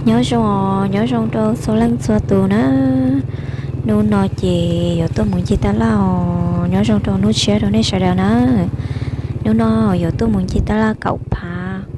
Nyob zoo, nyob zoo rau txhua leej txhua tus na. Hnub no ces yuav tuaj mus ncig taj laj os. Nyob zoo rau hnub tshiab rau nej sawv daws na. Hnub no yuav tuaj mus ncig taj laj Kaum Phav,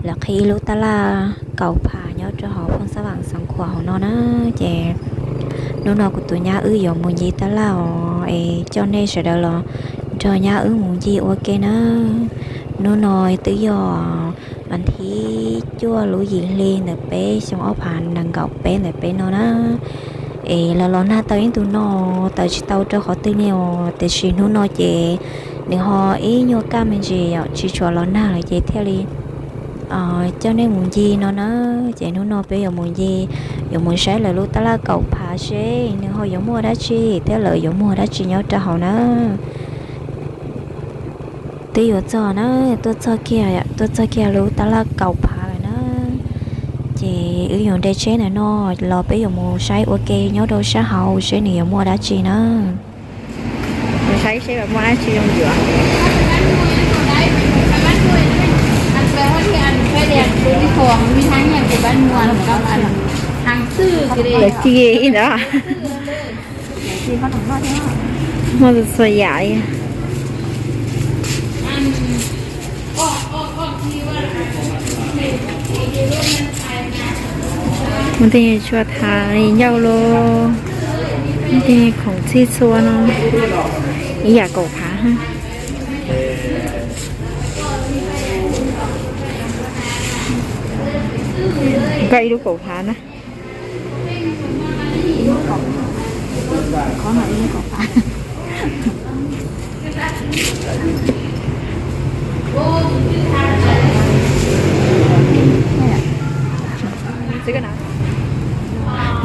lawv qhib ib lub taj laj Kaum Phav nyob rau hauv Phooj Xab Vam Xeev Khuam hauv no na. Ces hnub no kuv tus nyab wb yuav mus ncig taj laj os, es coj nej sawv daws los nrog nyab wb mus ncig ua ke na. Hnub no twb yog vas thib cuaj lub yim hli ntawm peb xyoo ob phav nees nkaum peb ntawm peb no na. Es los los nag tau ib ntus no, tawm tsis tau rau qhov twg li os, tiam sis hnub no ces nws ho ib nyuag kaj me ntsis yom, tsis tshua los nag lawm ces thiaj li coj nej mus ncig no na. Ces hnub no peb yuav mus ncig, yuav mus saib lawv lub taj laj Kaum Phav seb nws ho yuav muaj dab tsi thiab lawv yuav muag dab tsi nyob rau hauv na. Twb yuav txog na, tuaj txog kiag, tuaj txog kiag lub taj laj Kaum Phav lawm na. Ces wb yuav nres tsheb ntawm no los peb yuav mus saib ua ke nyob rau sab hauv seb nws yuav muaj dab tsi na. Mus saib seb muaj dab tsi zoo yuav. Lawv ci ib ntawd. Muaj txhua yam li. Muaj tej tshuaj thav ncauj los, tej khoom txhij txhua no, ib yam Kaum Phav. Koj ib lub Kaum Phav na.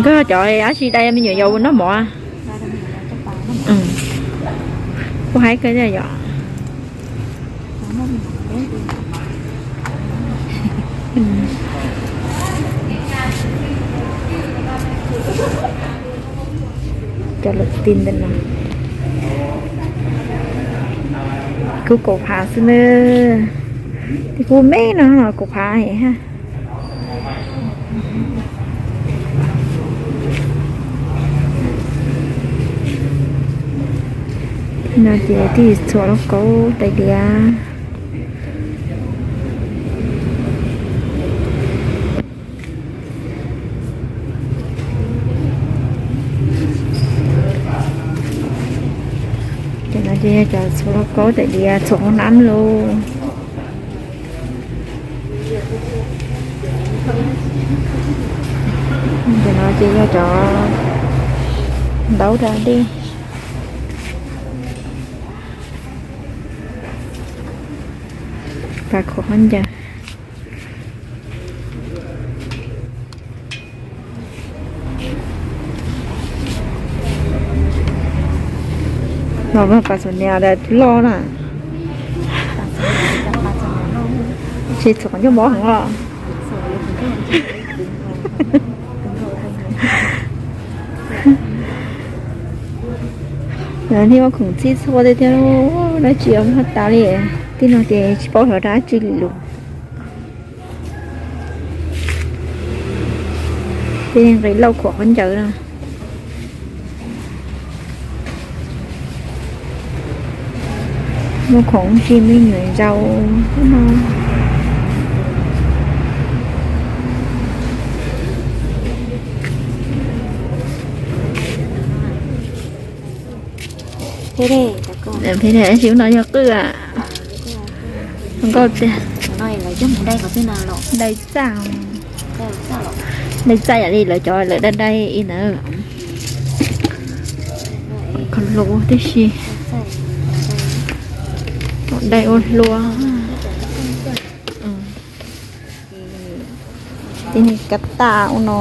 Koj cov dab tsi dai me nyuam yaus noj mov? Kuv hais koj yom. Cov lus ti ntawm no kuj Kaum Phav xwb na. Kuv me no Kaum Phav ha. No ces twb txhuam lauj kaub tais diav. Cov no ces yog cov txhuam lauj kaub tais diav, txhuam hoob nab lauj. Cov no ces yog cov ntaub da dej, pas khuam khaub ncaws. Los pas txhuam niam loj na. Tsis txhuam ncauj mov heev os. Lawv niaj ua khoom txhij txhua tiag tiag, dab tsi muaj tas li. Tej no ces tsis paub xyov dab tsi li lus. Tej nqe lauj khuam khaub ncaws na. Muaj khoom tsis me nyuam ntsaus no. Peb no yog qwj, zoo nkauj tiag. Dai txaj, dai txaj yam li lawv cov lawv dai dai ib ntawd. Kho lus tib si, dai ua hlua. Tej niag kab taj ua no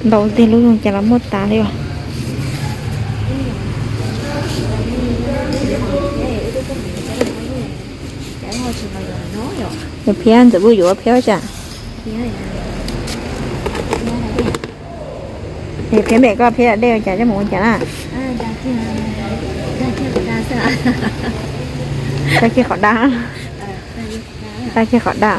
ntau tiag, lub zoo cas los muaj tas li os. Yog phiab ntxawm puj yuav phiab tsam. Phiab mem koj phiab dej ua cas coj mus ua cas na. Tag kis qhov dab. Tag kiag qhov daj.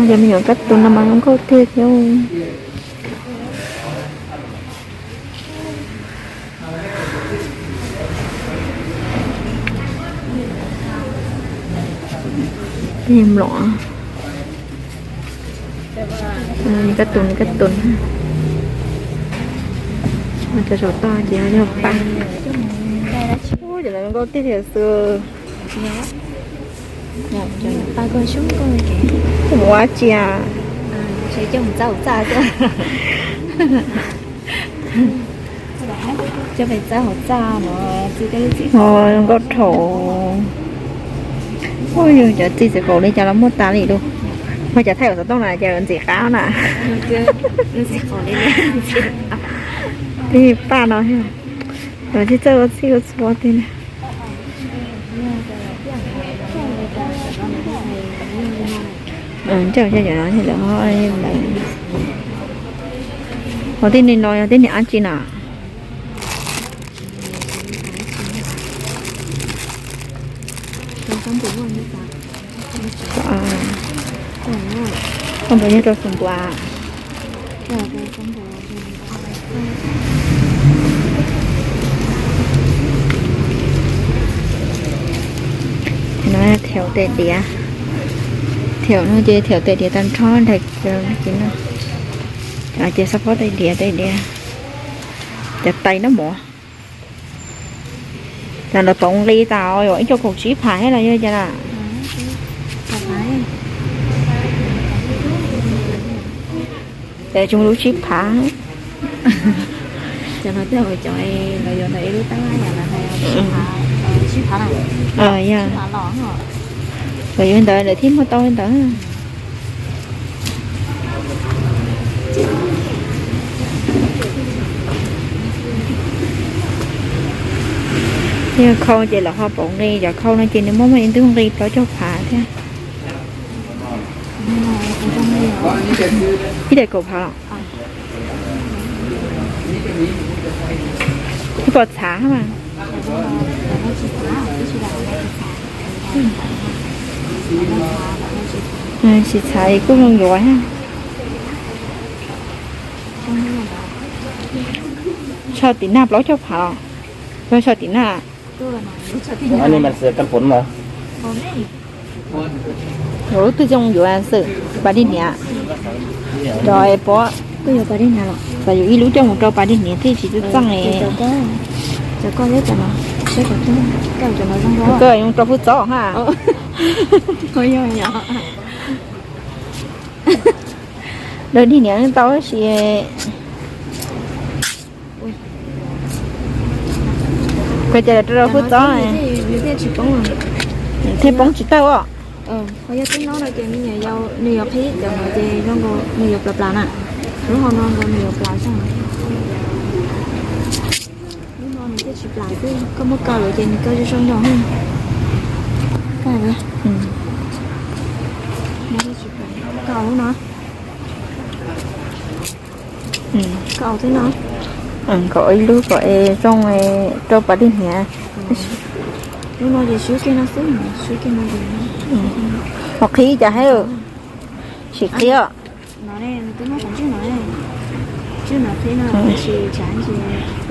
Cov me nyuam kab tus no mas zoo nkauj tiag tiag. Mlom, kab tus, kab tus. Cov saum toj ces yog paj. Ua cov no zoo nkauj tiag tiag xwb. Ua tsi a? Nkauj dhau. Ua yog cov txiv txiv qaum li cas los muaj tas li lawm. Ua cov thaij xov tooj na cas ntxim qab na. Tej paj no, los tsis txawj ua txij ua txhua tej na. Ntawm no lawv ho, lawv, ho tej neeg no yog tej neeg dab tsi na? Koj npawb nyob rau xeev npua. No thaum tes diav, thaum no ces thaum tes diav tag nrho ntag. Ces xab phob tais diav, tais diav, cov tais nab mov. Cas lawv pauv nqi tas ib co kaum tsib phav thiab los yog cas na? Cas tsis muaj lub tsib phav? Cov no tej cov lawv yuav ntawm ib lub tab laj yom, lawv hais tsib phav na. Yog, lawv yuav ntawd lawv thiaj muag tau li ntawd. Yog khau ces lawv ho pauv nqi, cov khau no ces nws muaj muaj ib ntu nqi plaub caug phav thiab. Ib daim kaum phav los? Ib puas txhav mas. Tsis txhav es kuj zoo yuav thiab. Tsho tim nag plaub caug phav los? Tsho tim nag. Lub twg coj mus yuav xwm pas dej hniav? Cov es pob, twb yuav pas dej hniav los? Xav yuav ib lub coj mus rau pas dej hniav thiaj tsis txawj txeej. Koj zoo rau hwj txov ha. Dej hniav tau tab sis koj cia rau hwj txov, thiaj poob tsis tawg os. Yog tib no ces nws yuav qhib cov no ces zoo nkaus nws yuav plas plas na. Lub hau no nkaus nws yuav plas xwb. Lub no nws thiaj tsis plas xwb, koj muab kaw lawm ces nws kaw zoo zoo nraug. Kaw lub no. Kaw ib lub kom es zoo rau pas dej hniav. Lub no ces swb kiag no xwb, swb kiag no. Ho qhib cas thiab? Sim qhib os.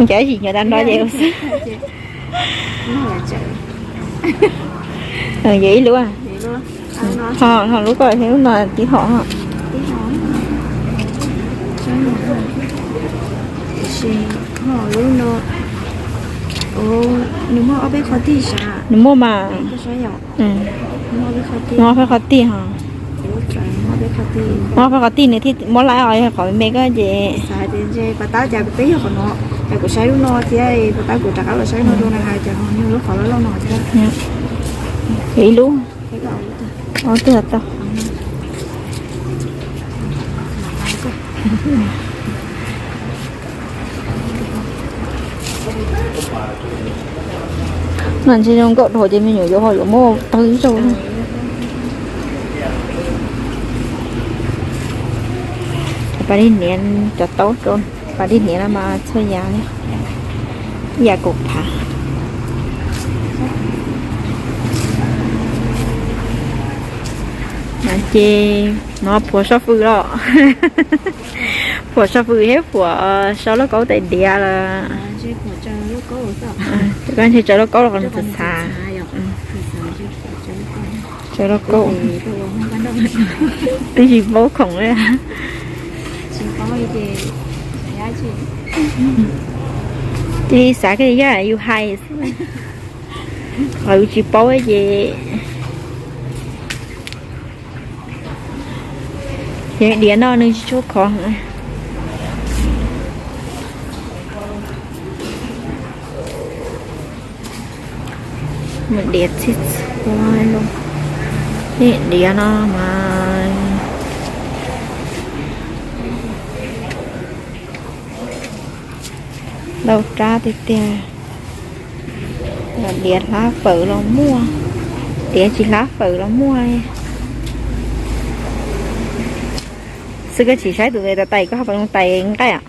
Cas ib sim nyob tag nrho ces xwb. Yog ib lub, ho lub ko thiab lub no tib hom. Lub no, nws muaj ob peb qhov tij sav. Nws muaj mas. Muaj ob peb qhov tij ho. Muaj ob peb qhov tij nws thiaj muab laib os, yog qhov me me ko ces. Pas tab cas peb yog qhov no, cas kuv saib lub no thiab pas tab kuv rov qab los saib no rau na hais cas ho nws lub qhov loj loj no thiab. Ib lub. Ob tug tau. No ntshe zoo nkauj dhau ces me nyuam yuav ho yuav muab tawg ib zaug. Pas dej hniav, cov taub rau pas dej hniav no mas txhua yam li, ib yam kaum phav. Ces no phuam so fws los, phuam so fws thiab phuam so lauj kaub tais diav lawm. Koj ntshe tsaws lauj kaub los qhov xav xav. Tsaws lauj kaub, twb tsis paub khoom li. Cia li xav kiag yam yus hais xwb, qhov yus tsis paub ces yog diav no nws tsis tshua khov. Mus diav txhij txhua li, diav no mas ntau rab tiag tiag. Diav hlab fawm los muaj, diav tsis hlab fawm los muaj. Xwb koj tsis saib tus tais, koj ho pom tais nqaij os.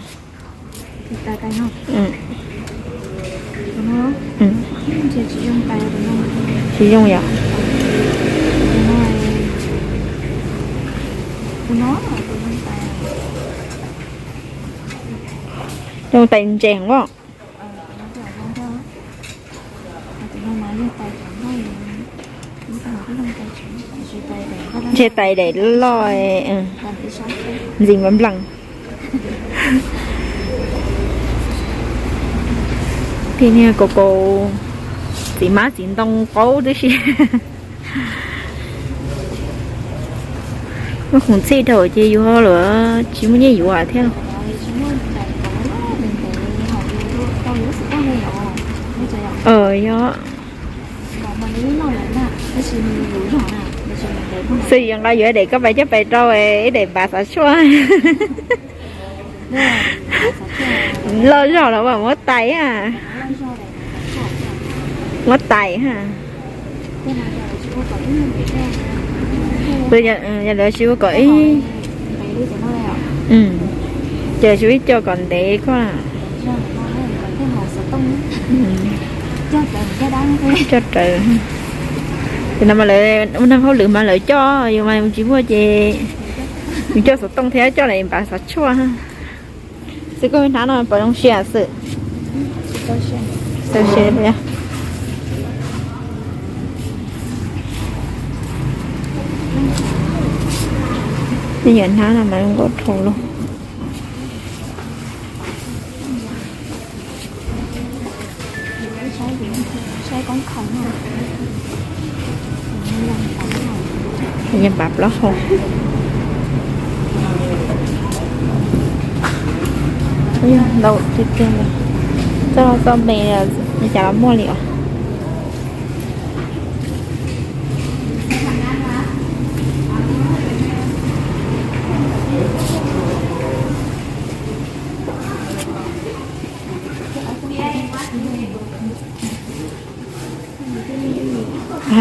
Tsis zoo yom. Zoo tais ntses os. Ntshe tais daim loj, ntxim nplees. Tej niag kaus kaus txiv hmab txiv ntoo qaub tib si. Muaj khoom txhij dhau ces yus ho los tsis muaj nyiaj yuav thiab. Yog xwb, nqa yuav daim koj pais coj pais rau ib daim npav xav tshuaj. Loj zog los muab tais, muab tais. Yog lawv tsis ua kom ib, ces tsis ua ib co kom ntev koj. Coj raws, ces no mas lawv ua neeg hauj lwm mas lawv coj, yus mas yus tsis muaj ces yus coj xov tooj thiab coj daim npav xav tshuaj. Xwb koj hnab no pom zoo siab xwm. Tej yam hnab no mas zoo nkauj dhau lawm. Yog npav plaub hau. Ntau tiag tiag li. Txoj txoj me li cas los muaj li os.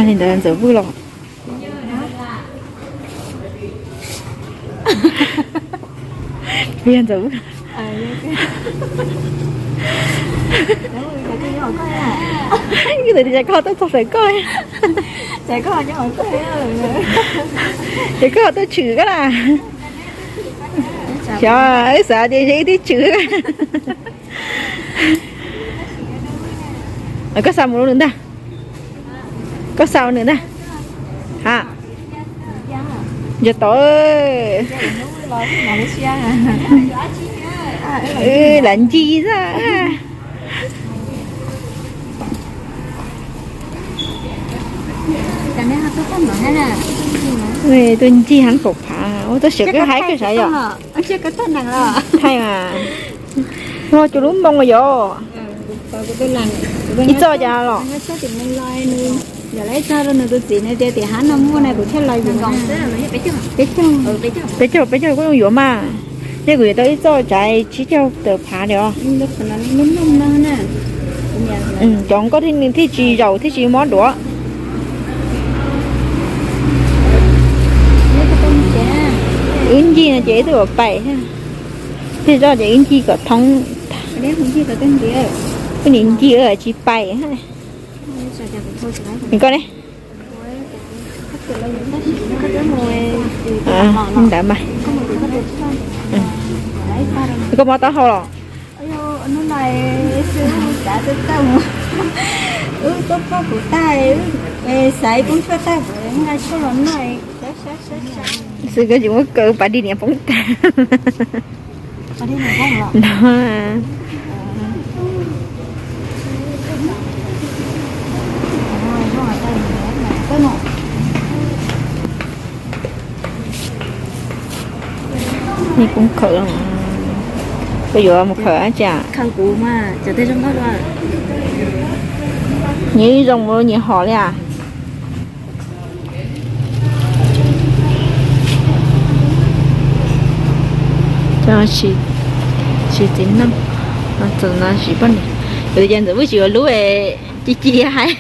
Li ntawd Ntxawm Vwj los. Yog Ntxawm Vwj. Ces koj tuaj txog sawv koj, ces koj tuaj tshwm koj na. Xyov wb xav tias yog wb twb tshwm. Koj xa mus rau nws ntag. Koj xa mus nws ntag. Ha. Yog tod. Lam ncig xwb. Tuaj ncig heev kaum phav, ua tuaj siav koj haib koj sav yom. Thaij mas. Los cuag lub moo yom. Ib txoj cas los. Peb caug, peb caug kuj zoo yuav mas. Nej kuv yuav tau ib txoj tsav tsib caug tawm phav li os. Cov nkauj thiaj tsis zaum thiaj tsis mob duav. Wb ncig no ces wb twb ua pais thiab, tej zoj ces wb ncig kom thoob. Wb nim ncig tsis pais. Koj ne? Ntawd mas. Koj mob taub hau los? Xwb koj tsis muab kaw pas dig niam poob tag. No. Nws kuj khawm, koj yuav mus khawm dab tsi? Nyias zoo mus nyias hom li as. Tsis txiv neej, txawm no tsis poj niam, yus ces ntxim pub tsis yuav lub ci ci haib.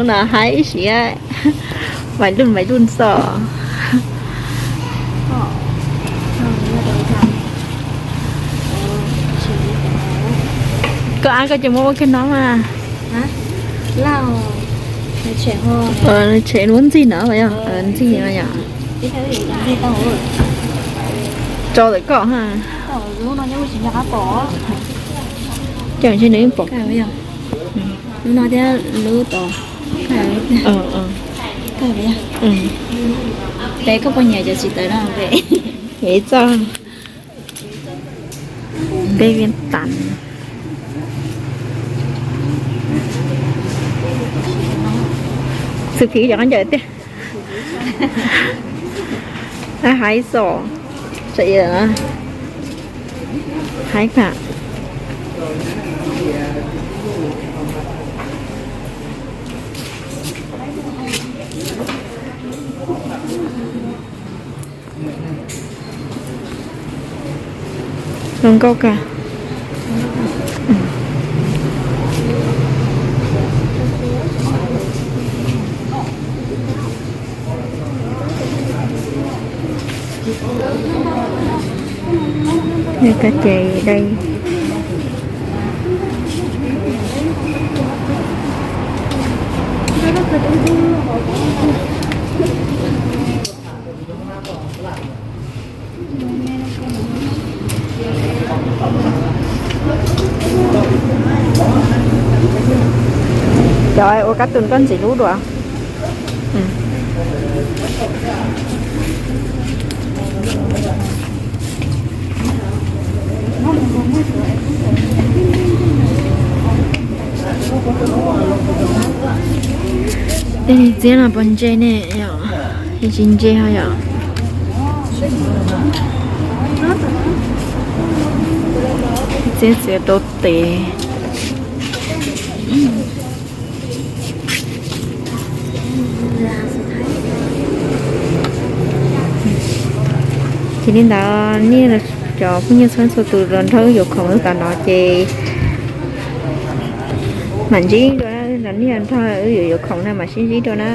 No haib siab, vais luj vais luj xos. Koj ab koj ces muab ua kiag no mas. Tshem lub ntxig no, ntxig no yom. Tso ntawm koj ha. Ces ntshe nws pom. Lub no thiab lub tod. Peb koj poj niam cov tsis tawm no peb txoj. Peb viaj tas. Xwb phiv cov khaub ncaws tiag. Haib xos, haib kam. Zoo nkauj kawg. Nws koj ces dai. Cov ua kab tus koj ntxim hlub dua. Tej txiab no puas ntse ne? Yog tsis ntse ho yom. Txiab txiav tau tes. Ces li ntawd nej cov phooj ywg txhua txhua tus los nrog wb yuav khoom lub tom no ces mam ntsib dua, los nej nrog wb yuav yuav khoom na mam sib ntsib dua na.